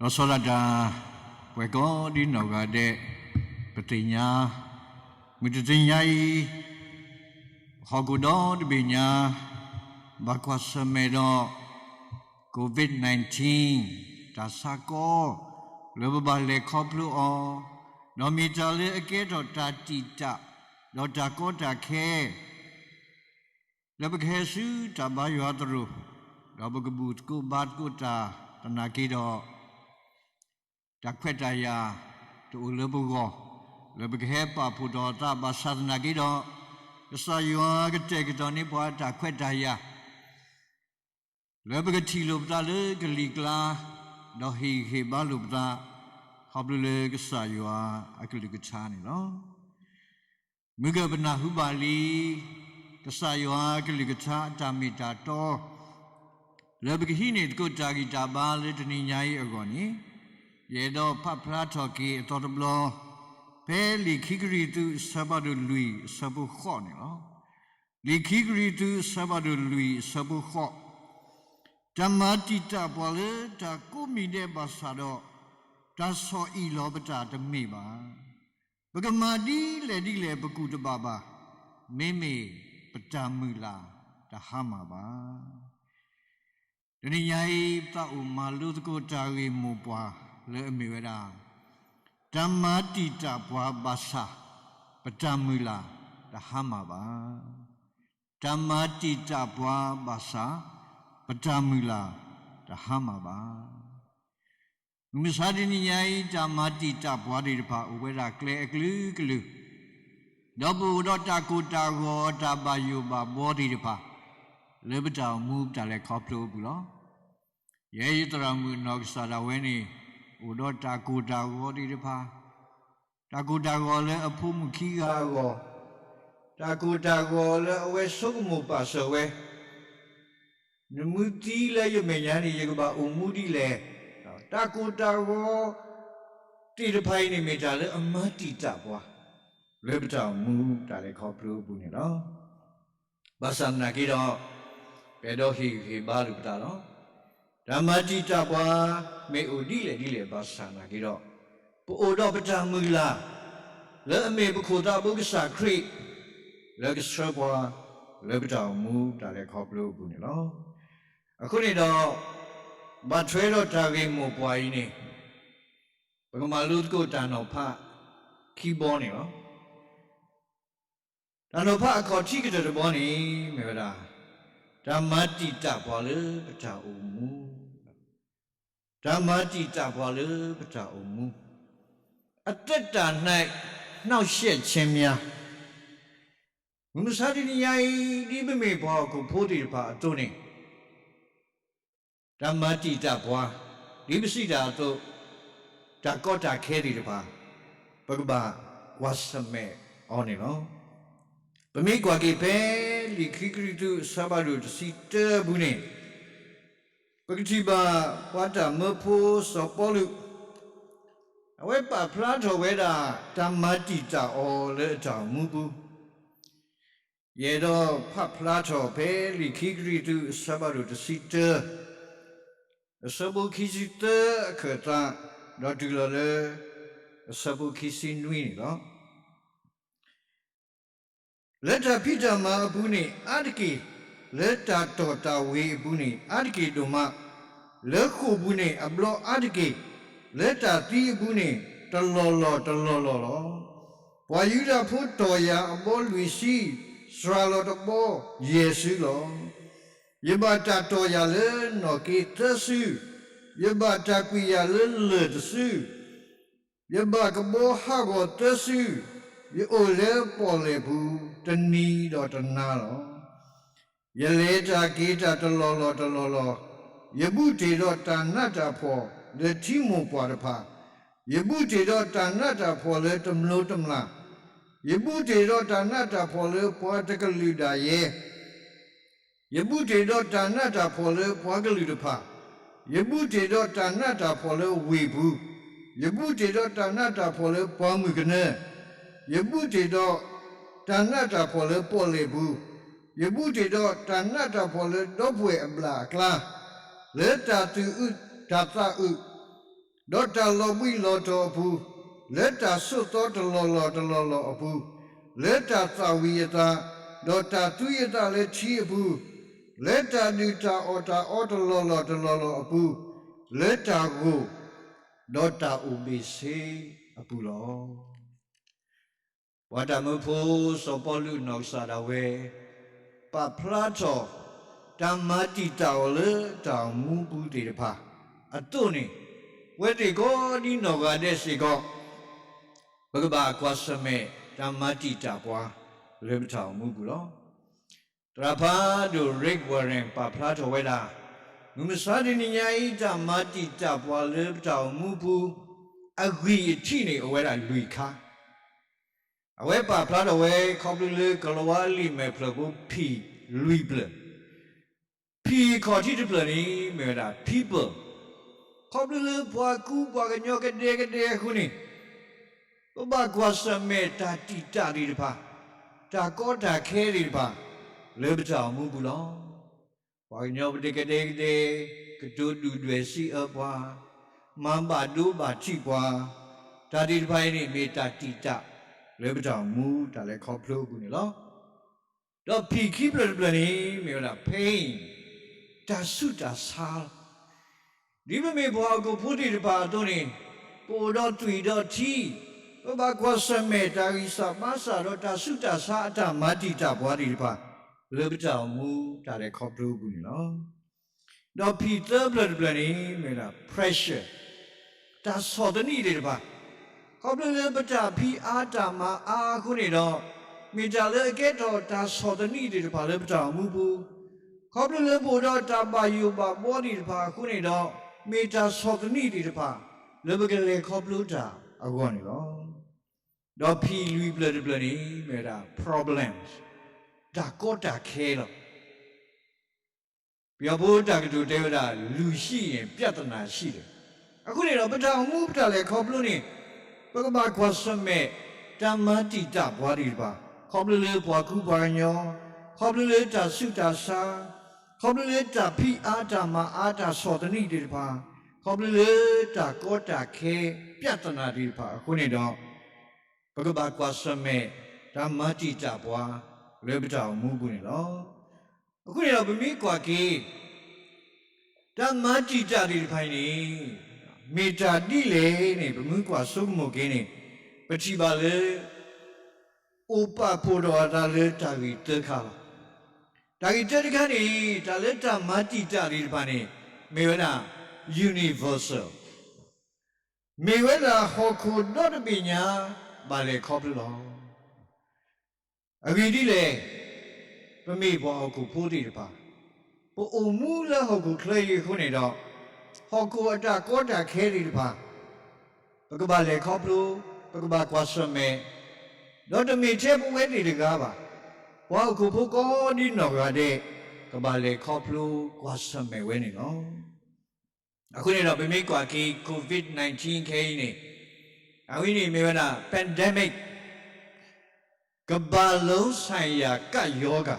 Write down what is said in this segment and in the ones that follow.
လီၤဆီဒၣ်တၢ် ပှဲၤကီဒ်နီၢ်ဂၤဒဲး ပသ့ၣ်ညါ, မုၢ်တနံၤညါအံၤ ဟီၣ်ခိၣ်ဒီတဘ့ၣ်ညါ ဘၣ်ကွၢ်ဆၢၣ်မဲာ်ဒီး COVID nineteen တၢ်ဆါကီ လၢပဘၣ်လဲၤခီဖျိအီၤ, ဒီးမ့ၢ်တၢ်လၢအကဲထီၣ်တၢ်တံာ်တာ် ဒီးတၢ်ကီတၢ်ခဲ လၢပကဟဲဆူတၢ်ဘါယွၤသရိာ်, ဒီးပကဘူၣ်သကိးဘါသကိးတၢ်သနာ်က့ဒီး, တၢ်ခွဲးတၢ်ယာ်တအိၣ်လၢပဂီၢ်, လၢပကဟဲပာ်ဖှိၣ်ထီၣ်အသးဘၣ်ဆၣ်သနာ်က့ဒီး, ကစၢ်ယွၤကတဲာ်ကတီၤန့ၢ်ပှၤတၢ်ခွဲးတၢ်ယာ် လၢပကထံၣ်လိာ်ပသးလၢကလံၤကျါ, ဒီးဟ့ၣ်ဂံၢ်ဟ့ၣ်ဘါလိာ်ပသး, ခီဖျိလၢကစၢ်ယွၤအကလုၢ်ကထါန့ၣ်လီၤ. မုၢ်ဂၢၢ်ပနၢ်ဟူဘၣ်လံ ကစၢ်ယွၤအကလုၢ်ကထါအတၢ်မ့ၢ်တၢ်တီ, လၢပကဟံးန့ၢ်သကိးတၢ်ဂံၢ်တၢ်ဘါလၢတနံၤညါအံၤအဂီၢ်န့ၣ်, ယအဲၣ်ဒိးဖးဖျါထီၣ်က့ၤအသီတဘျီ, ဖဲလံာ်ခံကရံၣ်သူးအဆၢဖးဒိၣ်လွံၢ်အဆၢဖိဃိးန့ၣ်လီၤ. လံာ်ခံကရံၣ်သူးအဆၢဖးဒိၣ်လွံၢ်အဆၢဖိဃိး, တၢ်မၤတံာ်တာ်ပှၤလၢတၢ်ကိးမံၤဒဲးဘၣ်ဆၣ်ဒီး, တၢ်ဆီၣ်အံၣ်လီၤပတၢ်တမ့ၢ်ဘၣ်. ပကမၤဒ်လဲၣ်ဒ်လဲၣ်ပကူၣ်တဘၣ်ဘၣ်, မ့မ့ၢ်ပတၢ်မုၢ်လၢ်တဟါမၢ်ဘၣ်. တနံၤညါအံၤ ပသးအိၣ်မၤလိသကိးတၢ်ဂ့ၢ်မိၢ်ပှၢ်လၢအမ့ၢ်ဝဲဒၣ်, တၢ်မၤတံာ်တာ်ပှၤဘၣ်ဆၣ်, ပတၢ်မုၢ်လၢ်တဟါမၢ်ဘၣ်. တၢ်မၤတံာ်တာ်ပှၤဘၣ်ဆၣ်, ပတၢ်မုၢ်လၢ်တဟါမၢ်ဘၣ်. မုၢ်မဆါတနံၤညါအံၤ တၢ်မၤတံာ်တာ်ပှၤသ့ၣ်တဖၣ် အိၣ်ဝဲဒၣ်ကျဲအကလုာ်ကလုာ်, ဒီးပအိၣ်ဒီးတၢ်ကိၢ်တၢ်ဂီၤ တၢ်ဘၣ်ယိၣ်ဘၣ်ဘှီသ့ၣ်တဖၣ် လၢပတၢ်အိၣ်မူပတၢ်လဲၤခီဖျိအပူၤလီၤ. ယဲယသရၣ်မုၣ်အနီၢ်ကစၢ်ဒၣ်ဝဲန့ၣ် အိၣ်ဒီးတၢ်ကိၢ်တၢ်ဂီၤသ့ၣ်တဖၣ်, တၢ်ကိၢ်တၢ်ဂီၤလၢအဖိမုၣ်ခံဂၤအဂီၢ်, တၢ်ကိၢ်တၢ်ဂီၤလၢအဝဲဆိကမိၣ်ပာ်စၢၤဝဲ နမ့ၢ်သံလၢယမဲာ်ညါန့ၣ် ယကဘၣ်အိၣ်မူဒ်လဲၣ်. တၢ်ကိၢ်တၢ်ဂီၤသ့ၣ်တဖၣ်အံၤန့ၣ် မ့ၢ်တၢ်လၢအမၤတံာ်တာ်ပှၤ လၢပတၢ်အိၣ်မူတၢ်လဲၤခီဖျိအပူၤန့ၣ်လီၤ. ဘၣ်ဆၣ်သနာ်က့ဒီး, ပအဲၣ်ဒိးဟ့ၣ်ဂံၢ်ဟ့ၣ်ဘါလိာ်ပသးလီၤ. တၢ်မၤတံာ်တာ်ပှၤ မ့ၢ်အိၣ်ဒ်လဲၣ်ဒ်လဲၣ်ဘၣ်ဆၣ်သနာ်က့ဒီး, ပအိၣ်ဒီးပတၢ်မုၢ်လၢ် လၢအမ့ၢ်ပခိၣ်သးဘိကစၢ်ခရံာ် လၢကဆှၢပှၤ လၢပတၢ်အိၣ်မူတၢ်လဲၤခီဖျိအပူၤန့ၣ်လီၤ. အဃိန့ၣ်ဒီး, ဘၣ်ထွဲဒီးတၢ်ဂ့ၢ်မိၢ်ပှၢ်အံၤန့ၣ်, ပကမၤလိသကိးတၢ်နီၤဖးခံဘီန့ၣ်လီၤ. တၢ်နီၤဖးအခီၣ်ထံးကတၢၢ်တဘီန့ၣ် မ့ၢ်ဝဲဒၣ်, တၢ်မၤတံာ်တာ်ပှၤလၢပတၢ်အိၣ်မူ, တၢ်မၤတံာ်တာ်ပှၤလၢပတၢ်အိၣ်မူ, အသက်တာ၌ နှောင့်ယှက်ခြင်းများ. မုၢ်မဆါတနံၤညါအံၤ ဒ်ပမ့ၢ်ပှၤဟီၣ်ခိၣ်ဖိသ့ၣ်တဖၣ်အသိးန့ၣ် တၢ်မၤတံာ်တာ်ပှၤ, ဒ်ပစံးတၢ်အသိး, တၢ်ကီတၢ်ခဲသ့ၣ်တဖၣ်, ပကဘၣ်ကွၢ်ဆၢၣ်မဲာ်အီၤန့ၣ်လီၤ. ပမ့ၢ်ကွၢ်က့ၤဖဲလံာ်ခံကရံၣ်သူးအဆၢဖးဒိၣ်တဆံတၢအပူၤန့ၣ်, ပကထံၣ်ဘၣ်ပှၤတၢ်မၢဖိစီၤပီလူး, အဝဲပာ်ဖျါထီၣ်ဝဲဒၣ်တၢ်မၤတံာ်တာ်အီၤလၢအတၢ်အိၣ်မူပူၤ ယအဲၣ်ဒိးဖးဖျါထီၣ်ဖဲလံာ်ခံကရံၣ်သူးအဆၢဖးဒိၣ်တဆံတၢ, အဆၢဖိခံဆံသၢအခၢၣ်သး, ဒီးတုၤလီၤလၢ အဆၢဖိခံဆံနွံန့ၣ်လီၤ. လၢတၢ်ဖံးတၢ်မၤအပူၤန့ၣ်အါတက့ၢ်, လၢတၢ်တီၢ်တၢ်ဝ့ၤအပူၤန့ၣ်အါတက့ၢ်ဒိၣ်မး, လၢဃိာ်ပူၤန့ၣ် အဘျီအါတက့ၢ်, လၢတၢ်သံအပူၤန့ၣ် တလီၢ်လီၢ်တလီၢ်လီၢ်လီၤ. ပှၤယူဒၤဖိတီၢ်ယၤအဘီလွံၢ်ဆံ, စှၤလီၤတဘီယဲၢ်ဆံလီၤ. ယဘၣ်တၢ်တီၢ်ယၤလၢနီၢ်က့သၢစု, ယဘၣ်တၢ်ကွံာ်ယၤလၢလၢၢ်တစု, ယဘၣ်ကဘီဟးဂီၤသၢစု, ယအိၣ်လၢပီၣ်လဲၣ်ပူၤ တနံၤဒီးတနၤလီၤ. ယလဲၤတၢ်က့ၤတၢ်တလီၢ်လီၢ်တလီၢ်လီၢ်, ယဘူၣ်တ့ၢ်ဒီးတၢ်နးတၢ်ဖှီၣ်လၢထံမိၢ်ပှၢ်တဖၣ်, ယဘူၣ်တ့ၢ်ဒီးတၢ်နးတၢ်ဖှီၣ်လၢတမျိၤတမျာ်, ယဘူၣ်တ့ၢ်ဒီးတၢ်နးတၢ်ဖှီၣ်လၢပှၤတကလုာ်ဒၣ်ယဲ ယဘူၣ်တ့ၢ်ဒီးတၢ်နးတၢ်ဖှီၣ်လၢပှၤကလုာ်တဖၣ်, ယဘူၣ်တ့ၢ်ဒီးတၢ်နးတၢ်ဖှီၣ်လၢဝ့ၢ်ပူၤ, ယဘူၣ်တ့ၢ်ဒီးတၢ်နးတၢ်ဖှီၣ်လၢပှၤမုၣ်ကနၢ, ယဘူၣ်တ့ၢ်ဒီးတၢ်နးတၢ်ဖှီၣ်လၢပီၣ်လဲၣ်ပူၤ, ယဘူၣ်တ့ၢ်ဒီးတၢ်နးတၢ်ဖှီၣ်လၢဒီပုၢ်ဝဲၢ်အဘျၣ်အကျါ, လၢတၢ်သူၣ်အုးတၢ်သးအုး ဒီးတၢ်လီၤဘှံးလီၤတီၤအပူၤ, လၢတၢ်ဆိးသီတလီၢ်လီၢ်တလီၢ်လီၢ်အပူၤ, လၢတၢ်သၣ်ဝံၤအသး, ဒီးတၢ်သူအသးလၢထံအပူၤ, လၢတၢ်ဒုၣ်တၢ်အီၣ်တၢ်အီတလီၢ်လီၢ်တလီၢ်လီၢ်အပူၤ, လၢတၢ်ဂိၢ်, ဒီးတၢ်အိၣ်ဘ့ၣ်ဆ့အပူၤလီၤ. ပှၤတၢ်မၢဖိစီၤပီလူးနီၢ်ကစၢ်ဒၣ်ဝဲ ပာ်ဖျါထီၣ် တၢ်မၤတံာ်တာ်အီၤလၢတၢ်အိၣ်မူပူၤသ့ၣ်တဖၣ်အသိးန့ၣ်, ပဝဲသ့ၣ်ကိးဒ်နီၢ်ဂၤဒဲးစ့ၢ်ကီး ပကဘၣ်ကွၢ်ဆၢၣ်မဲာ်တၢ်မၤတံာ်တာ်ပှၤလၢပတၢ်အိၣ်မူပူၤလီၤ. သရၣ်ဖးဒိၣ် Rick Warren ပာ်ဖျါထီၣ်ဝဲဒၣ်, မုၢ်မဆါတနံၤညါအံၤ တၢ်မၤတံာ်တာ်ပှၤလၢပတၢ်အိၣ်မူပူၤ အဂံၢ်အထံးန့ၣ်အိၣ်ဝဲဒၣ်လွံၢ်ခါ. အဝဲပာ်ဖျါထီၣ်ဝဲခီဖျိလၢကလံးဝါလံာ်မဲာ်ဖျၢၣ်ဖိဖံၣ်လွံၢ်ဖျၢၣ်, ဖံၣ်အခီၣ်ထံးတဖျၢၣ်န့ၣ် မ့ၢ်ဝဲဒၣ် people, ခီဖျိလၢပှၤကူပှၤကညီကဒဲကဒဲအဃိန့ၣ်, ပဘၣ်ကွၢ်ဆၢၣ်မဲာ်တၢ်တံာ်တာ်သ့ၣ်တဖၣ်, တၢ်ကီတၢ်ခဲသ့ၣ်တဖၣ် လၢပတၢ်အိၣ်မူပူၤလီၤ. ပှၤကညီပဒဲကဒဲကဒဲ, ကတိၤဒုၣ်ဒွဲၣ်စံးအၢပှၤ, မၤဘၣ်ဒိဘၣ်ထံးပှၤ, တၢ်သ့ၣ်တဖၣ်အံၤန့ၣ် မ့ၢ်တၢ်တံာ်တာ်လၢပတၢ်အိၣ်မူတၢ်လဲၤခီဖျိအပူၤန့ၣ်လီၤ. ဒီးဖံၣ်ခံဖျၢၣ်တဖျၢၣ်န့ၣ် မ့ၢ်ဝဲဒၣ် pain, တၢ်ဆူးတၢ်ဆါလီၤ. ဒ်ပမ့ၢ်ပှၤဟီၣ်ခိၣ်ဖိသ့ၣ်တဖၣ်အသိးန့ၣ်, ပအိၣ်ဒီးသွံၣ်ဒီးထံ, ပဘၣ်ကွၢ်ဆၢၣ်မဲာ်တၢ်ဂံၢ်စၢ်ဘါစၢ်ဒီးတၢ်ဆူးတၢ်ဆါအတၢ်မၤတံာ်တာ်ပှၤသ့ၣ်တဖၣ် လၢပတၢ်အိၣ်မူတၢ်လဲၤခီဖျိအပူၤန့ၣ်လီၤ. ဒီးဖံၣ်သၢဖျၢၣ်တဖျၢၣ်န့ၣ် မ့ၢ်ဝဲဒၣ် pressure, တၢ်ဆီၣ်သနံးသ့ၣ်တဖၣ်, ခီဖျိလၢပတၢ်ဖံးအါတၢ်မၤအါအဃိန့ၣ်ဒီး, မ့ၢ်တၢ်လၢအကဲထီၣ်တၢ်ဆီၣ်သနံးသ့ၣ်တဖၣ်လၢပတၢ်အိၣ်မူပူၤ, ခီဖျိလၢပအိၣ်ဒီးတၢ်ဘၣ်ယိၣ်ဘၣ်ဘှီသ့ၣ်တဖၣ်အဃိန့ၣ်ဒီး, မ့ၢ်တၢ်ဆီၣ်သနံးသ့ၣ်တဖၣ် လၢပကလဲၤခီဖျိတၢ်အဂီၢ်န့ၣ်လီၤ. ဒီးဖံၣ်လွံၢ်ဖျၢၣ်တဖျၢၣ်န့ၣ် မ့ၢ်ဝဲဒၣ် problems, တၢ်ကီတၢ်ခဲလီၤ. ပယီၤဖိတၢ်ကတိၤတဲဝဲဒၣ် လူရှိရင် ပြဿနာရှိတယ်. အဃိန့ၣ်ဒီး ပတၢ်အိၣ်မူပတၢ်လဲၤခီဖျိန့ၣ်, ပကဘၣ်ကွၢ်ဆၢၣ်မဲာ် တၢ်မၤတံာ်တာ်ပှၤသ့ၣ်တဖၣ်, ခီဖျိလၢပှၤကူပှၤကညီ, ခီဖျိလၢတၢ်ဆူးတၢ်ဆါ, ခီဖျိလၢတၢ်ဖံးအါတၢ်မၤအါတၢ်ဆီၣ်သနံးသ့ၣ်တဖၣ်, ခီဖျိလၢတၢ်ကီတၢ်ခဲ ပြဿနာသ့ၣ်တဖၣ်အဃိန့ၣ်ဒီး, ပကဘၣ်ကွၢ်ဆၢၣ်မဲာ် တၢ်မၤတံာ်တာ်ပှၤ လၢပတၢ်အိၣ်မူပူၤန့ၣ်လီၤ. အဃိန့ၣ်ဒီး ပမ့ၢ်ကွၢ်က့ၤ တၢ်မၤတံာ်တာ်သ့ၣ်တဖၣ်အံၤန့ၣ် မ့ၢ်တၢ်ဒ်လဲၣ်န့ၣ် ပမ့ၢ်ကွၢ်ဆိကမိၣ်က့ၤန့ၣ်, ပထံၣ်ဘၣ်လၢ အိၣ်ပာ်ဖှိၣ်ထီၣ်အသးလၢတၢ်ဂ့ၢ်သၢခါလီၤ. တၢ်ဂ့ၢ်တၢတခါန့ၣ် တၢ်လၢတၢ်မၤတံာ်တာ်သ့ၣ်တဖၣ်န့ၣ် မ့ၢ်ဝဲဒၣ် universal, မ့ၢ်ဝဲဒၣ်ဟီၣ်ခိၣ်ဒီတဘ့ၣ်ညါ ဘၣ်လဲၤခီဖျိလီၤ. အဂ့ၢ်ဒ်လဲၣ်, ပမ့ၢ်ပှၤဟီၣ်ခိၣ်ဖိသ့ၣ်တဖၣ်, ပအိၣ်မူလၢဟီၣ်ခိၣ်ချၢအံၤအဃိန့ၣ်ဒီး, ဟီၣ်ခိၣ်အတၢ်ကီတၢ်ခဲသ့ၣ်တဖၣ်, ပကဘၣ်လဲၤခီဖျိ, ပကဘၣ်ကွၢ်ဆၢၣ်မဲာ်, ဒီးတမ့ၢ်ထဲပဝဲသ့ၣ်တဂၤဘၣ်, ပှၤဟီၣ်ခိၣ်ဖိကိးဒ်နီၢ်ဂၤဒဲး ကဘၣ်လဲၤခီဖျိကွၢ်ဆၢၣ်မဲာ်ဝဲန့ၣ်လီၤ. အဃိန့ၣ်ဒီး ပမ့ၢ်ကွၢ်က့ၤ COVID nineteen ခဲအံၤန့ၣ်, အဝဲန့ၣ်မ့ၢ်ဝဲဒၣ် pandemic, ကမ္ဘာလုံးဆိုင်ရာကပ်ရောဂါ,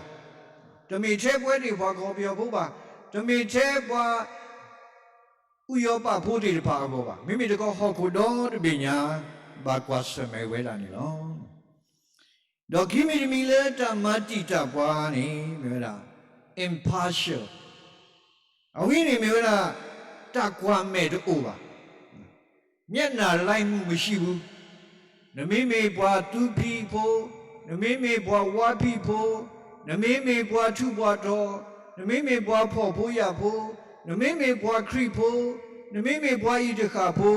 တမ့ၢ်ထဲပဝဲသ့ၣ်ပှၤကီၢ်ပယီၤဖိဘၣ်, တမ့ၢ်ထဲပှၤ ဥရောပဖိသ့ၣ်တဖၣ်အဂီၢ်ဘၣ်, မ့မ့ၢ်တခီဟီၣ်ခိၣ်ဒီတဘ့ၣ်ညါ ဘၣ်ကွၢ်ဆၢၣ်မဲာ်ဝဲဒၣ်န့ၣ်လီၤ. ဒီးခံမံၤတမံၤလၢတၢ်မၤတံာ်တာ်ပှၤန့ၣ် မ့ၢ်ဝဲဒၣ် impartial, အဝဲန့ၣ်မ့ၢ်ဝဲဒၣ် တၢ်ကွၢ်မဲာ်တအိၣ်ဘၣ်. မျက်နှာလိုက်မှုမရှိဘူး. နမ့မ့ၢ်ပှၤသူဖံးဖိ, နမ့မ့ၢ်ပှၤဝါဖံးဖိ, နမ့မ့ၢ်ပှၤထူးပှၤတီၤ, နမ့မ့ၢ်ပှၤဖှီၣ်ဖိယာ်ဖိ, နမ့မ့ၢ်ပှၤခရံာ်ဖိ, နမ့မ့ၢ်ပှၤအံၤတဃၣ်ဖိ,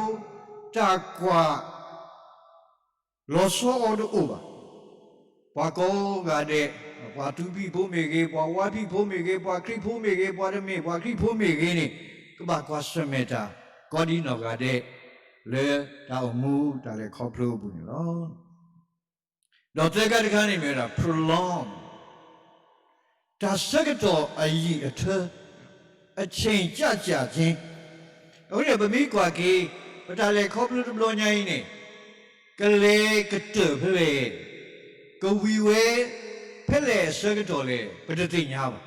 တၢ်ကွၢ် လီၤဆီအီၤတအိၣ်ဘၣ်. ပှၤကိးဂၤဒဲး, ပှၤသူဖံးဖိမ့ၢ်ဂ့ၤ, ပှၤဝါဖံးဖိမ့ၢ်ဂ့ၤ, ပှၤခရံာ်ဖိမ့ၢ်ဂ့ၤ, ပှၤတမ့ၢ်ပှၤခရံာ်ဖိမ့ၢ်ဂ့ၤန့ၣ်, ကဘၣ်ကွၢ်ဆၢၣ်မဲာ်တၢ် ကိးဒ်နီၢ်ဂၤဒဲး လၢတၢ်အိၣ်မူတၢ်လဲၤခီဖျိအပူၤန့ၣ်လီၤ. ဒီးသၢခါတခါန့ၣ်မ့ၢ်ဝဲဒၣ် prolong, တၢ်ဆၢကတီၢ်အယံာ်အထၢ, အချိန်ကြာကြာခြင်း. အဃိန့ၣ် ပမ့ၢ်ကွၢ်က့ၤ ပတၢ်လဲၤခီဖျိတဘျီညါအံၤန့ၣ်, ကလဲၤကတၢၢ်ဖဲလဲၣ်, ကဝံၤဝဲဖဲလဲၣ်အဆၢကတီၢ်လဲၣ် ပတသ့ၣ်ညါဘၣ်.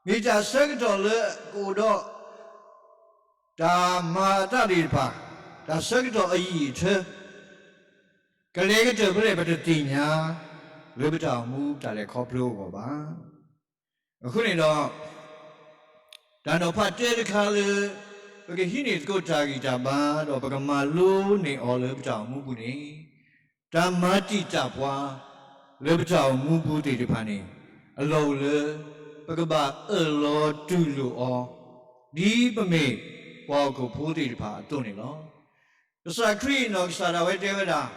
မ့ၢ်တၢ်ဆၢကတီၢ်လၢကအိၣ်ဒီး တၢ်မၤအသးသ့ၣ်တဖၣ် တၢ်ဆၢကတီၢ်အယံာ်အထၢ ကလဲၤကတၢၢ်ဖဲလဲၣ်ပတသ့ၣ်ညါ လၢပတၢ်အိၣ်မူတၢ်လဲၤခီဖျိအဂီၢ်ဘၣ်. အဃိန့ၣ်ဒီး တၢ်နီၤဖးတၢတခါလၢ ပကဟံးန့ၢ်သကိးတၢ်ဂံၢ်တၢ်ဘါ ဒီးပကမၤလိန့ၢ်အီၤလၢပတၢ်အိၣ်မူပူၤန့ၣ် တၢ်မၤတံာ်တာ်ပှၤ လၢပတၢ်အိၣ်မူပူၤသ့ၣ်တဖၣ်န့ၣ် အလီၢ်အိၣ်လၢ ပကဘၣ်အၢၣ်လီၤတူၢ်လိာ်အီၤ ဒ်ပမ့ၢ်ပှၤဟီၣ်ခိၣ်ဖိသ့ၣ်တဖၣ်အသိးန့ၣ်လီၤ. ကစၢ်ခရံာ်နီၢ်ကစၢ်ဒၣ်ဝဲတဲဝဲဒၣ်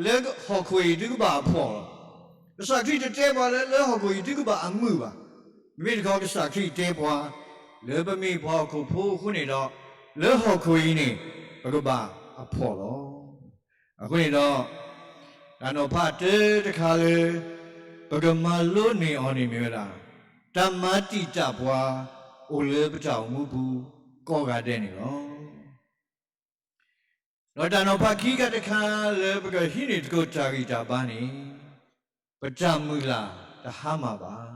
လၢဟီၣ်ခိၣ်အံၤသုကဘၣ်အဖှီၣ်လီၤ. ကစၢ်ခရံာ်တတဲပှၤလၢ လၢဟီၣ်ခိၣ်အံၤသုကဘၣ်အမုာ်ဘၣ်. မ့မ့ၢ်တခီကစၢ်ခရံာ်တဲပှၤ လၢပမ့ၢ်ပှၤဟီၣ်ခိၣ်ဖိအဃိန့ၣ်ဒီး လၢဟီၣ်ခိၣ်အံၤန့ၣ် ပကဘၣ်အဖှီၣ်လီၤ. အဃိန့ၣ်ဒီး တၢ်နီၤဖးတၢတခါလၢ ပကမၤလိန့ၢ်အီၤန့ၣ်မ့ၢ်ဝဲဒၣ် တၢ်မၤတံာ်တာ်ပှၤ အိၣ်လၢပတၢ်အိၣ်မူပူၤကိးဂၤဒဲးန့ၣ်လီၤ. ဒီးတၢ်နီၤဖးခံခါတခါလၢပကဟံးန့ၢ်သကိးတၢ်ဂံၢ်တၢ်ဘါန့ၣ် ပတၢ်မုၢ်လၢ်တဟါမၢ်ဘၣ်.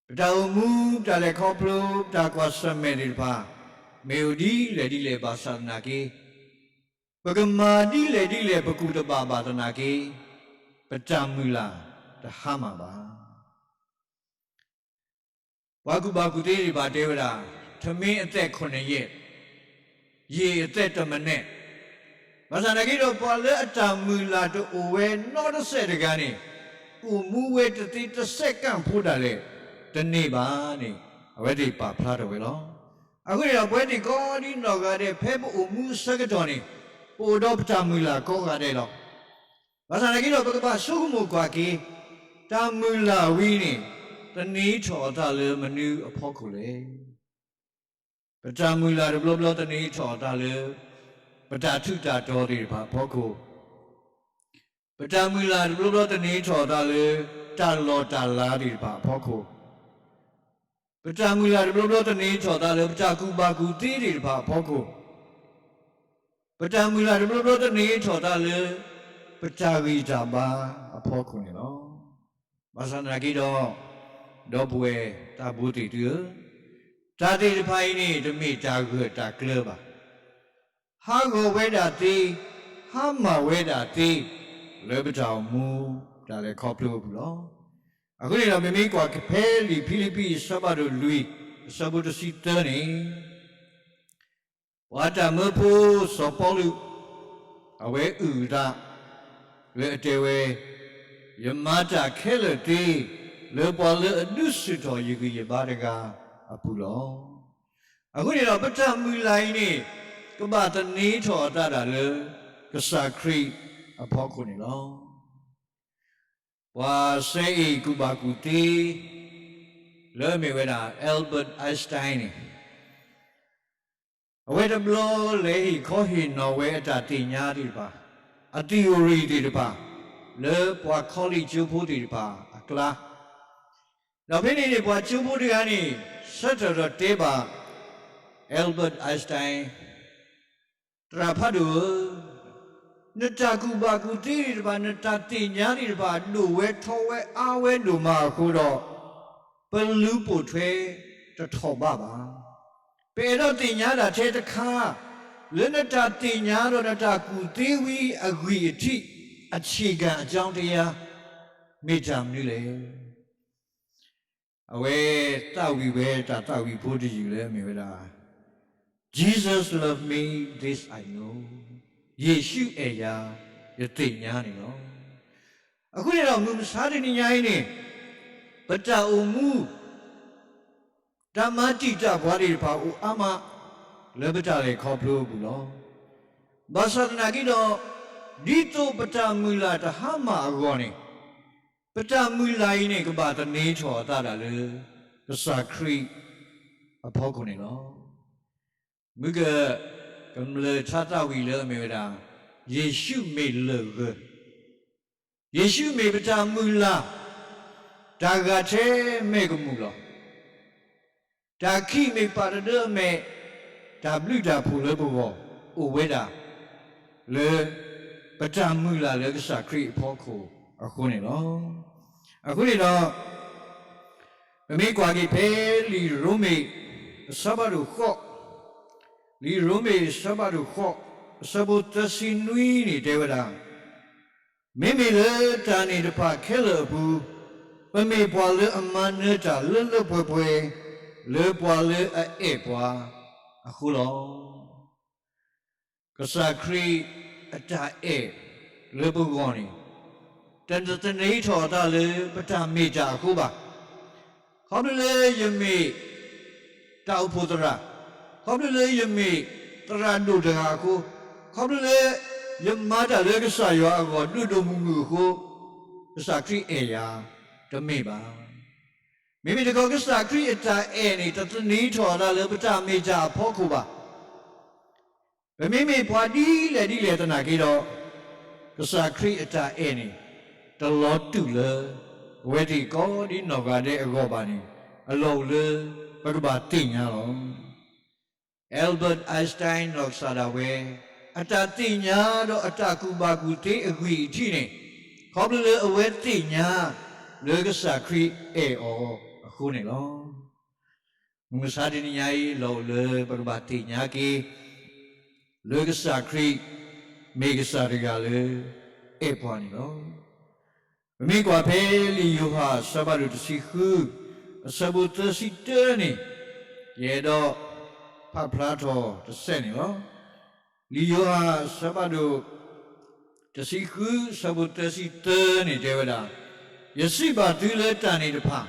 ပတၢ်အိၣ်မူ ပတၢ်လဲၤခီဖျိ ပတၢ်ကွၢ်ဆၢၣ်မဲာ်သ့ၣ်တဖၣ် မ့ၢ်အိၣ်ဒ်လဲၣ်ဒ်လဲၣ်ဘၣ်ဆၣ်သနာ်က့ ပကမၤဒ်လဲၣ်ဒ်လဲၣ်ပကူၣ်တဘၣ်ဘၣ်သနာ်က့ ပတၢ်မုၢ်လၢ်တဟါမၢ်ဘၣ်. ပှၤကူၣ်ဘၣ်ကူၣ်သ့သ့ၣ်တဖၣ်တဲဝဲဒၣ် ထမင်းအသက်ခုနှစ်ရက်, ရေအသက်တစ်မနက်, ဘၣ်ဆၣ်သနာ်က့ဒီး ပှၤလၢအတၢ်မုၢ်လၢ်တအိၣ်ဝဲနီတစဲးတဂၤန့ၣ် အိၣ်မူဝဲတသ့တစဲးကၣ်ဖိဒၣ်လဲာ် တန့ၢ်ဘၣ်န့ၣ် အဝဲသ့ၣ်ပာ်ဖျါထီၣ်ဝဲလီၤ. အဃိန့ၣ်ဒီး ပဝဲသ့ၣ်ကိးဒံနီၢ်ဂၤဒဲး ဖဲပအိၣ်မူအဆၢကတီၢ်န့ၣ် ပအိၣ်ဒီးပတၢ်မုၢ်လၢ်ကိးဂၤဒဲးလီၤ. ဘၣ်ဆၣ်သနာ်က့ဒီး ပကဘၣ်ဆိကမိၣ်ကွၢ်က့ၤ တၢ်မုၢ်လၢ်ဝဲန့ၣ် သန့ၤထီၣ်အသးလၢမနုၤအဖီခိၣ်လဲၣ်. ပတၢ်မုၢ်လၢ်တဘျီဘျီသန့ၤထီၣ်အသးလၢ ပတၢ်ထူးတၢ်တီၤသ့ၣ်တဖၣ်အဖီခိၣ်, ပတၢ်မုၢ်လၢ်တဘျီဘျီသန့ၤထီၣ်အသးလၢ တၢ်လီၢ်တၢ်လၤသ့ၣ်တဖၣ်အဖီခိၣ်, ပတၢ်မုၢ်လၢ်တဘျီဘျီသန့ၤထီၣ်သးလၢ ပတၢ်ကူၣ်ဘၣ်ကူၣ်သ့သ့ၣ်တဖၣ်အဖီခိၣ်, ပတၢ်မုၢ်လၢ်တဘျီဘျီသန့ၤထီၣ်သးလၢ ပတၢ်ဂံၢ်တၢ်ဘါအဖီခိၣ်န့ၣ်လီၤ. ဘၣ်ဆၣ်သနာ်က့ဒီး ဒီပုၢ်ဝဲၢ်သးဘိသ့ၣ်သုဧၢ, တၢ်သ့ၣ်တဖၣ်အံၤန့ၣ် တမ့ၢ်တၢ်ဂၢၢ်တၢ်ကျၢၤဘၣ်. ဟးဂီၤဝဲဒၣ်သ့, ဟါမၢ်ဝဲဒၣ်သ့, လၢပတၢ်အိၣ်မူ တၢ်လဲၤခီဖျိအပူၤလီၤ. အဃိန့ၣ်ဒီး ပမ့ၢ်ကွၢ်ဖဲလံာ်ဖံလံးပံး အဆၢဖးဒိၣ်လွံၢ် အဆၢဖိတဆံသၢန့ၣ် ပှၤတၢ်မၢဖိစီၤပီလူး အဝဲအုၣ်အသး လၢအတဲဝဲ, ယမၤတၢ်ခဲလၢာ်သ့ လၢပှၤလၢအဒုးဆူၣ်ထီၣ်ယဂံၢ်ယဘါတဂၤအပူၤလီၤ. အဃိန့ၣ်ဒီး ပတၢ်မုၢ်လၢ်အံၤန့ၣ် ကဘၣ်သန့ၤထီၣ်အသးဒၣ်လၢ ကစၢ်ခရံာ်အဖီခိၣ်န့ၣ်လီၤ. ပှၤစဲအ့ၣ်ကူၣ်ဘၣ်ကူၣ်သ့ လၢအမ့ၢ်ဝဲဒၣ် Albert Einstein န့ၣ် အဝဲတဘျီလဲၤဟ့ၣ်ခီဟ့ၣ်နီၤဝဲအတၢ်သ့ၣ်ညါသ့ၣ်တဖၣ်, အ theory သ့ၣ်တဖၣ် လၢပှၤ college ကၠိဖိသ့ၣ်တဖၣ်အကျါ, ဒီးဖဲန့ၣ်န့ၣ် ပှၤကၠိဖိတဂၤန့ၣ် ဆၢထၢၣ်ဒီးတဲဘၣ် Albert Einstein သရၣ်ဖးဒိၣ်ဧၢ, နတၢ်ကူၣ်ဘၣ်ကူၣ်သ့သ့ၣ်တဖၣ် နတၢ်သ့ၣ်ညါသ့ၣ်တဖၣ် ဒိၣ်ဝဲထီဝဲအါဝဲဒိၣ်မးအဃိဒီး ပလူၤပိာ်ထွဲတထီၣ်ဘးဘၣ်. ပအဲၣ်ဒိးသ့ၣ်ညါဒၣ်ထဲတခါ လၢနတၢ်သ့ၣ်ညါဒီးနတၢ်ကူၣ်သ့ဝံၤအဂံၢ်အထံး အဆ့ၣ်ကၣ်အကြောင်းတရား မ့ၢ်တၢ်မနုၤလဲၣ်. အဝဲသးဝံၣ်ဝဲတၢ်သးဝံၣ်ဖိတယုၢ်လၢအမ့ၢ်ဝဲဒၣ် Jesus love me, this I know, ယ့ၣ်ၡူးအဲၣ်ယၤ ယသ့ၣ်ညါန့ၣ်လီၤ. အဃိန့ၣ်ဒီး မုၢ်မဆါတနံၤညါအံၤန့ၣ် ပတၢ်အိၣ်မူ တၢ်မၤတံာ်တာ်ပှၤသ့ၣ်တဖၣ်အိၣ်အါမး လၢပတၢ်လဲၤခီဖျိအပူၤလီၤ. ဘၣ်ဆၣ်သနာ်က့ဒီး ဒ်သိးပတၢ်မုၢ်လၢ်တဟါမၢ်အဂီၢ်န့ၣ် ပတၢ်မုၢ်လၢ်အံၤန့ၣ် ကဘၣ်သန့ၤထီၣ်အသးဒၣ်လၢ ကစၢ်ခရံာ်အဖီခိၣ်န့ၣ်လီၤ. မုၢ်က ကမျၢၢ်ထါသးဝံၣ်လၢအမ့ၢ်ဝဲဒၣ် ယ့ၣ်ၡူးမ့ၢ်လၢၢ်ဂၢၢ်, ယ့ၣ်ၡူးမ့ၢ်ပတၢ်မုၢ်လၢ် တၢ်ဂၤထဲမဲာ်ကမူၣ်လီၤ. တၢ်ခံးမ့ၢ်ပာ်တဒၢအမဲာ်, တၢ်ဘျုးတၢ်ဖှိၣ်လၢပဂီၢ်အိၣ်ဝဲဒၣ် လၢ ပတၢ်မုၢ်လၢ်လၢကစၢ်ခရံာ်အဖီခိၣ်အဃိန့ၣ်လီၤ. အဃိန့ၣ်ဒီး ပမ့ၢ်ကွၢ်က့ၤဖဲလံာ်ရိမ့ၤ အဆၢဖးဒိၣ်ဃိး လံာ်ရိမ့ၤအဆၢဖးဒိၣ်ဃိး အဆၢဖိသၢဆံနွံန့ၣ်တဲဝဲဒၣ်, မ့မ့ၢ်လၢတၢ်န့ၣ်တဖၣ်ခဲလၢာ်အပူၤ, ပမ့ၢ်ပှၤလၢအမၤနၢၤတၢ်လၢလၢပှဲၤပှဲၤ, လၢပှၤလၢအအဲၣ်ပှၤအဃိလီၤ. ကစၢ်ခရံာ်အတၢ်အဲၣ်လၢပဂီၢ်န့ၣ် တသန့ၤထီၣ်အသးလၢပတၢ်မ့ၢ်တၢ်အဃိဘၣ်. ခီဖျိလၢယမ့ၢ်တၢ်အိၣ်ဖှိၣ်သရၣ်, ခီဖျိလၢယမ့ၢ်သရၣ်ဒိၣ်တဂၤအဃိ, ခီဖျိလၢယမၤတၢ်လၢကစၢ်ယွၤအဂီၢ်ဒိၣ်ဒိၣ်မုၢ်မုၢ်အဃိ, ကစၢ်ခရံာ်အဲၣ်ယၤ, တမ့ၢ်ဘၣ်. မ့မ့ၢ်တခီကစၢ်ခရံာ်အတၢ်အဲၣ်န့ၣ် တသန့ၤထီၣ်အသးလၢပတၢ်မ့ၢ်တၢ်အဖီခိၣ်ဘၣ်. ပမ့မ့ၢ်ပှၤဒ်လဲၣ်ဒ်လဲၣ်သနာ်က့ဒီး, ကစၢ်ခရံာ်အတၢ်အဲၣ်န့ၣ် တလီၤတူာ်လၢ အဝဲသ့ၣ်ကိးဒ်နီၢ်ဂၤဒဲးအဂီၢ်ဘၣ်န့ၣ် အလီၢ်အိၣ်လၢပကဘၣ်သ့ၣ်ညါလီၤ. Albert Einstein နီၢ်ကစၢ်ဒၣ်ဝဲ အတၢ်သ့ၣ်ညါဒီးအတၢ်ကူၣ်ဘၣ်ကူၣ်သ့အဂံၢ်အထံးန့ၣ်, ခီဖျိလၢအဝဲသ့ၣ်ညါ လၢကစၢ်ခရံာ်အဲၣ်အီၤအဃိန့ၣ်လီၤ. မုၢ်မဆါတနံၤညါအံၤ လီၢ်အိၣ်လၢပကဘၣ်သ့ၣ်ညါက့ၤ လၢကစၢ်ခရံာ် မ့ၢ်ကစၢ်တဂၤလၢ အဲၣ်ပှၤန့ၣ်လီၤ. ပမ့ၢ်ကွၢ်ဖဲလံာ်ယိၤဟၣ်အဆၢဖးဒိၣ်တဆံဃု အဆၢဖိသၢဆံတၢန့ၣ်, ယအဲၣ်ဒိးဖးဖျါထီၣ်တစဲးန့ၣ်လီၤ. လံာ်ယိၤဟၣ်အဆၢဖးဒိၣ် တဆံဃု အဆၢဖိသၢဆံတၢန့ၣ်တဲဝဲဒၣ်, ယစံးဘၣ်သုလၢတၢ်န့ၣ်တဖၣ်,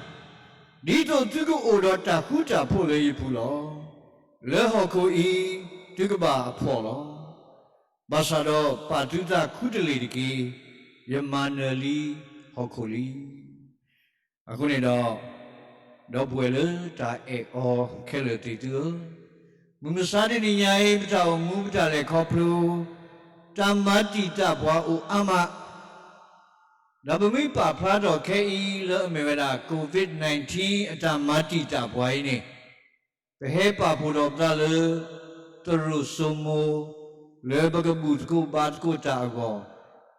ဒ်သိးသုကအိၣ်ဒီးတၢ်ဃူတၢ်ဖိးလၢယပူၤလီၤ. လၢဟီၣ်ခိၣ်အံၤ သုကဘၣ်အဖှီၣ်လီၤ. ဘၣ်ဆၣ်ဒီးပာ်သုသးခူတလ့ၢ်တက့ၢ်. ယမၤနၢၤလံဟီၣ်ခိၣ်လံ. အဃိန့ၣ်ဒီး, ဒီပုၢ်ဝဲၢ်လၢတၢ်အဲၣ်အီၤခဲလၢာ်သ့ၣ်သုဧၢ, မုၢ်မဆါတနံၤညါအံၤ ပတၢ်အိၣ်မူပတၢ်လဲၤခီဖျိ, တၢ်မၤတံာ်တာ်ပှၤအိၣ်အါမး, ဒီးပမ့ၢ်ပာ်ဖျါထီၣ်ခဲအံၤလၢအမ့ၢ်ဝဲဒၣ် COVID nineteen အတၢ်မၤတံာ်တာ်ပှၤအံၤန့ၣ်, ပဟဲပာ်ဖှိၣ်ထီၣ်ပသးလၢ သရိာ်စိမိၤ လၢပကဘူၣ်သကိးဘါသကိးတၢ်အဂီၢ်,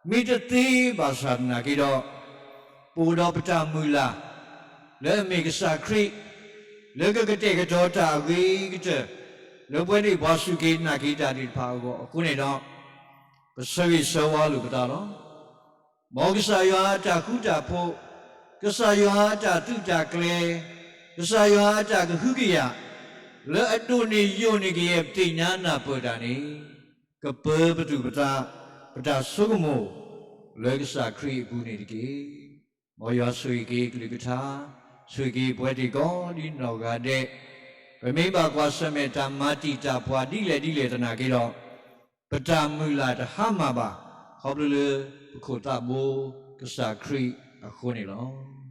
မ့ၢ်တသ့ဘၣ်ဆၣ်သနာ်က့ဒီး, ပအိၣ်ဒီးပတၢ်မုၢ်လၢ် လၢအမ့ၢ်ကစၢ်ခရံာ် လၢကကတဲာ်ကတီၤတၢ်အဂ့ၤကတၢၢ် လၢပဝဲသ့ၣ်ပှၤစူၢ်က့ၤနာ်က့ၤတၢ်သ့ၣ်တဖၣ်အဂီၢ်အဃိန့ၣ်ဒီး, ပဆၢဂ့ၤဆၢဝါလိာ်ပသးလီၤ. မ်ကစၢ်ယွၤအတၢ်ဃူတၢ်ဖိး, ကစၢ်ယွၤအတၢ်သုးတၢ်ကျဲၤ, ကစၢ်ယွၤအတၢ်ကဟုကယာ်, လၢအဒိၣ်န့ၢ်ယိာ်န့ၢ်ကယဲၢ်ပသ့ၣ်ညါနၢ်ပၢၢ်တၢ်န့ၣ်, ကပၢပသူၣ်ပသး, ပတၢ်ဆိကမိၣ်, လၢကစၢ်ခရံာ်အပူၤန့ၣ်တက့ၢ်. မ်ယွၤဆိၣ်ဂ့ၤက့ၤကလုၢ်ကထါ, ဆိၣ်ဂ့ၤက့ၤပဝဲသ့ၣ်ကိးဒ်နီၢ်ဂၤဒဲး, ပမ့ၢ်ဘၣ်ကွၢ်ဆၢၣ်မဲာ်တၢ်မၤတံာ်တာ်ပှၤဒ်လဲၣ်ဒ်လဲၣ်သနာ်က့ဒီး, ပတၢ်မုၢ်လၢ်တဟါမၢ်ဘၣ်, ခီဖျိလၢပခိၣ်သးဘိကစၢ်ခရံာ်အဃိန့ၣ်လီၤ.